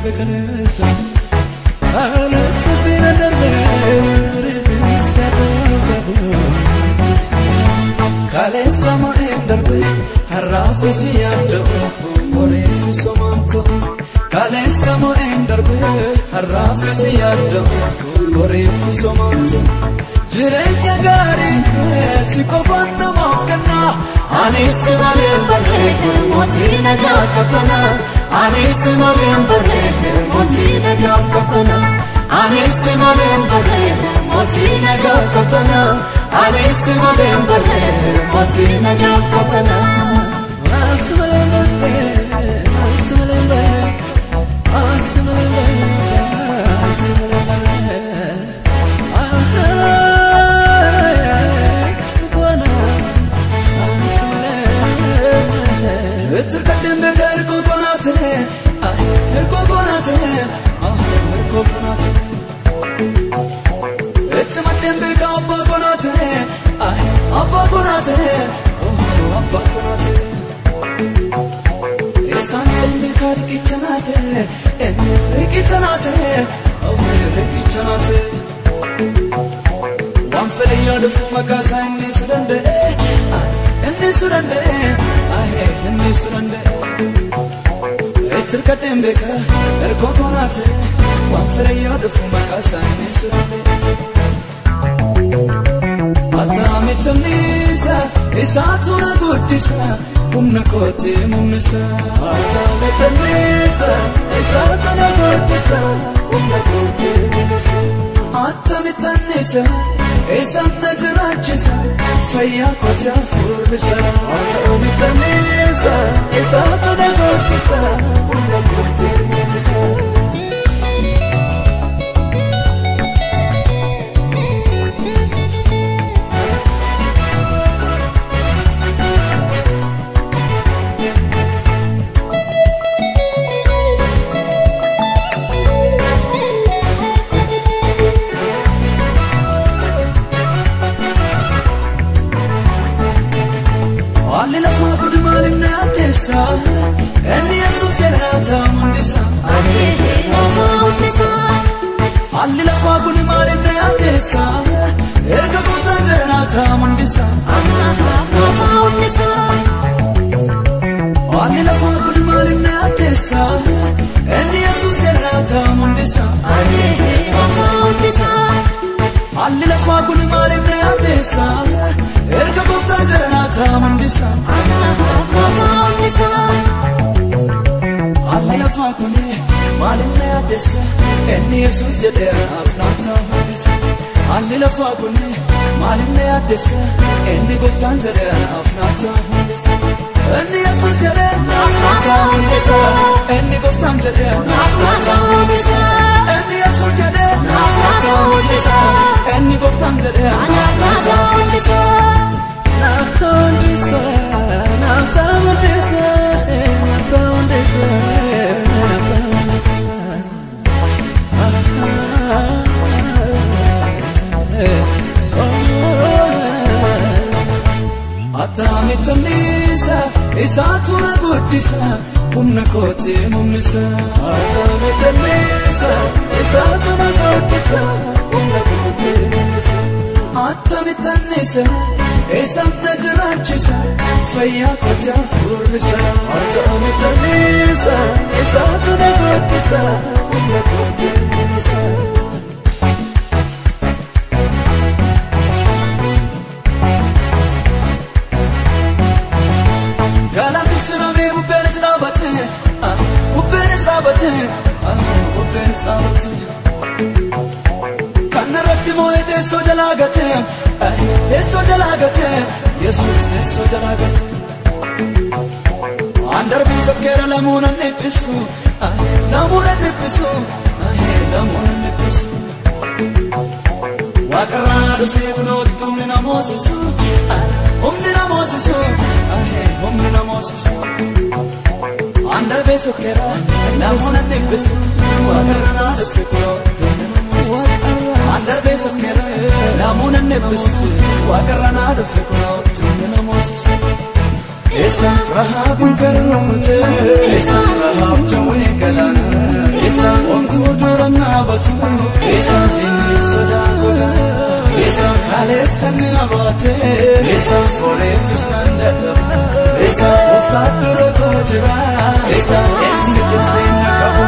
kufe kaleessa Kaleessa sina darbee boriifis yaaduu qabu. Kaleessa mo'een darbee har'aafis yaaduu boriifis homaan ta'u. Kaleessa mo'een darbee har'aafis yaaduu boriifis homaan ta'u. Jireenya gaarii si qofaan namaaf kenna. Anis malee barree mootii nagaaf qabbana. Anis malee barree mootii nagaaf qabbana. Anis malee barree mootii nagaaf qabbana. Anis malee barree mootii nagaaf qabbana. Anis malee barree, anis malee barree, anis malee barree, anis malee barree. Waan fedhe yaada maqaa isaa inni su danda'e, inni su danda'e, inni su danda'e. Itti hirkadheen beeka ergoo konaate waan fedhe yaada maqaa isaa inni su danda'e. Attamitti isaatu na guddisa humna kootti mummisa. Attamitti isaatu na guddisa humna kootti mummisa. Attamitti isaan na jiraachisa fayyaa kootti hafuurrisa. Attamitti isaatu na guddisa humna kootti mummisa. Haalli lafaa kun maaliif na addeessa? Inni Yesuus jedhaa mul'isa. Haalli lafaa kun maaliif na addeessa? Erga gooftaan jedhaa mul'isa. Haalli lafaa kun maaliif na addeessa? Inni Yesuus jedhaa mul'isa. Haalli lafaa kun maaliif na addeessa? Erga gooftaan jedhaa mul'isa. Haalli lafaa kun maaliif na addeessa? Inni Yesuus jedhee anaaf naata mul'isa. Haalli lafaa kun maaliif na addeessa? Inni gooftaan jedhee anaaf naata mul'isa. Inni Yesuus jedhee anaaf naata mul'isa. Inni gooftaan jedhee anaaf naata mul'isa. Inni Yesuus jedhee anaaf naata mul'isa. Inni gooftaan jedhee anaaf naata mul'isa. Naaf ta'uun naaf ta'uun naaf ta'uun naaf ta'uun. Attamitti isaatu na guddisa humna kootti mummisa. Attamitti isaatu na guddisa humna kootti mummisa. Attamitti isaan na jiraachisa fayyaa kootti hafuurrisa. Attamitti isaatu na guddisa humna kootti mummisa. Galaanni sinamee bubbeenis dhaabate, bubbeenis dhaabate, bubbeenis dhaabate. Kan irratti moo'ee teessoo jalaa gate, teessoo jalaa gate, Yesuus teessoo jalaa gate. Waan darbii sokkeera lamuun an dhiphisu, lamuun an dhiphisu, lamuun an dhiphisu. Waaqarraa dhufee kunootti humni na moosisu, humni na moosisu, humni na moosisu. Waan darbee sokkeera lamuun an dhiphisu, waaqarraa dhufee kunootti humni na moosisu. Waan darbee sokkeera lamuun an dhiphisu, waaqarraa dhufee kunootti humni na moosisu. Isa Rahaabin kan rukute, isa Rahaab jawwee galaana, Isa omtuu dura naabatu Isa inni sodaa godha Isa kaleessa ni nabaate Isa soreeffis nan dadhaba Isa gooftaa dura koo jira Isa inni cimsee na qabu.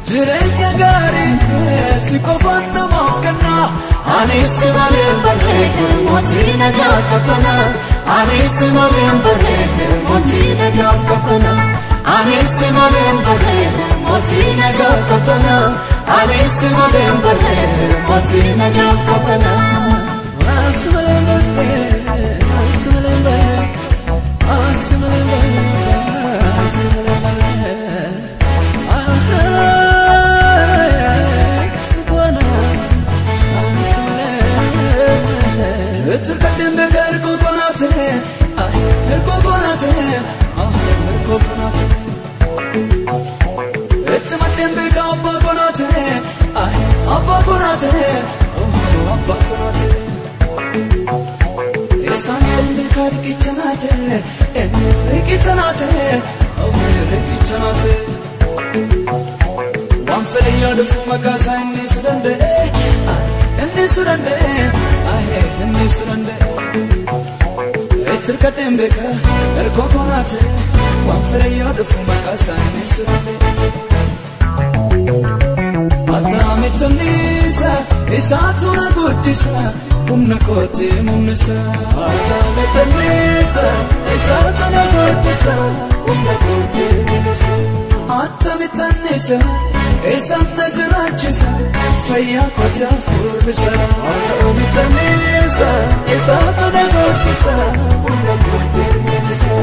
Jireenya gaarii si qofaan namaaf kenna Anis malee barree mootii nagaaf qabbana Anis malee barree mootii nagaaf qabbana Anis malee barree mootii nagaaf qabbana Anis malee barree mootii nagaaf qabbana Anis malee barree Anis malee barree Anis malee barree Anis malee barree Isaatu na guddisa humna kooti mumnisa Attamitanisa isaatu na guddisa humna kooti mumnisa Attamitanisa isaan na jiraachisa fayyaa kooti hafuurrisa Attamitanisa isaatu na guddisa humna kooti mumnisa.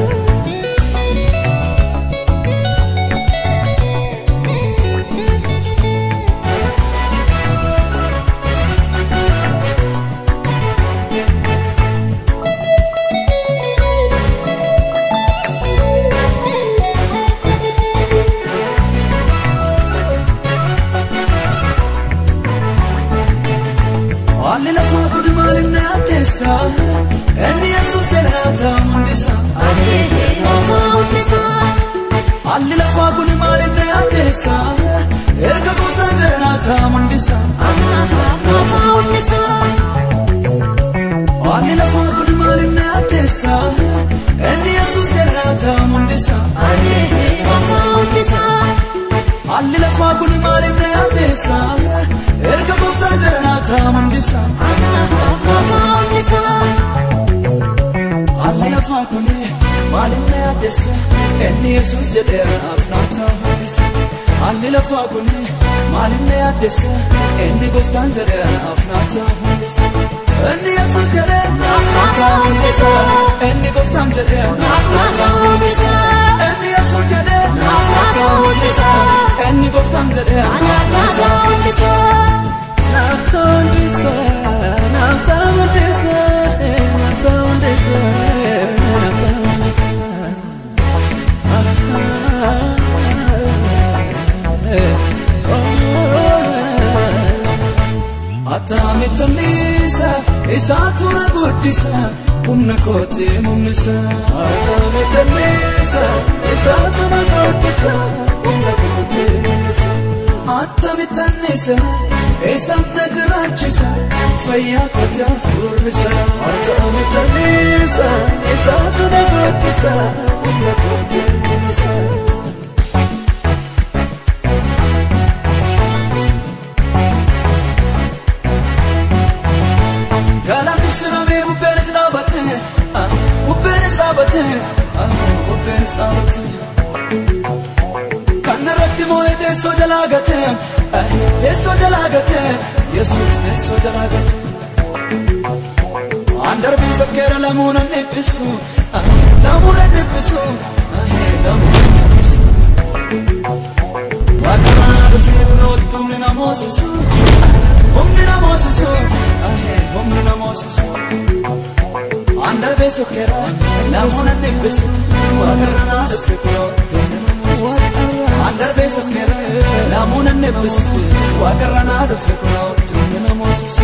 Inni Yesuus jiraata mul'isa. Haalli lafaa kun maaliif na yaaddeessa? Erga gooftaan jiraata mul'isa. Haalli lafaa kun maaliif na yaaddeessa? Inni Yesuus jiraata mul'isa. Haalli lafaa kun maaliif na yaaddeessa? Erga gooftaan jiraata mul'isa. Haalli lafaa kun maaliif na yaaddeessa? Inni Yesuus jedhee anaaf naata mul'isa. Haalli lafaa kun maaliif na yaaddeessa? Inni gooftaan jedhee anaaf naata mul'isa. Inni Yesuus jedhee anaaf naata mul'isa. Inni gooftaan jedhee anaaf naata mul'isa. Inni Yesuus jedhee anaaf naata mul'isa. Inni gooftaan jedhee anaaf naata mul'isa. Naaf ta'uun naaf ta'uun naaf ta'uun naaf ta'uun. Attamitanisa isaatu na guddisa humna kooti mumnisa. Attamitanisa isaatu na guddisa humna kooti mumnisa. Attamitanisa isaan na jiraachisa Fayyaa kooti hafuurrisa. Mataame taliisa isaatu na guddisa humna kootiin mul'isa. Galaanni sinamee bubbeenis dhaabate, bubbeenis dhaabate, bubbeenis dhaabate. Kan irratti moo'ee teessoo jalaa gate, teessoo jalaa gate, Yesuus teessoo jalaa gate. Waan darbii sokkeera lamuu nan dhiphisu, lamuu nan dhiphisu, lamuu nan dhiphisu. Waaqarraa dhufee birootti humni na moosisu, humni na moosisu, humni na moosisu. Waan darbee sokkeera lamuu nan dhiphisu, waaqarraa dhufee birootti humni na moosisu. Waan darbee sokkeera lamuu nan dhiphisu, waaqarraa dhufee birootti humni na moosisu.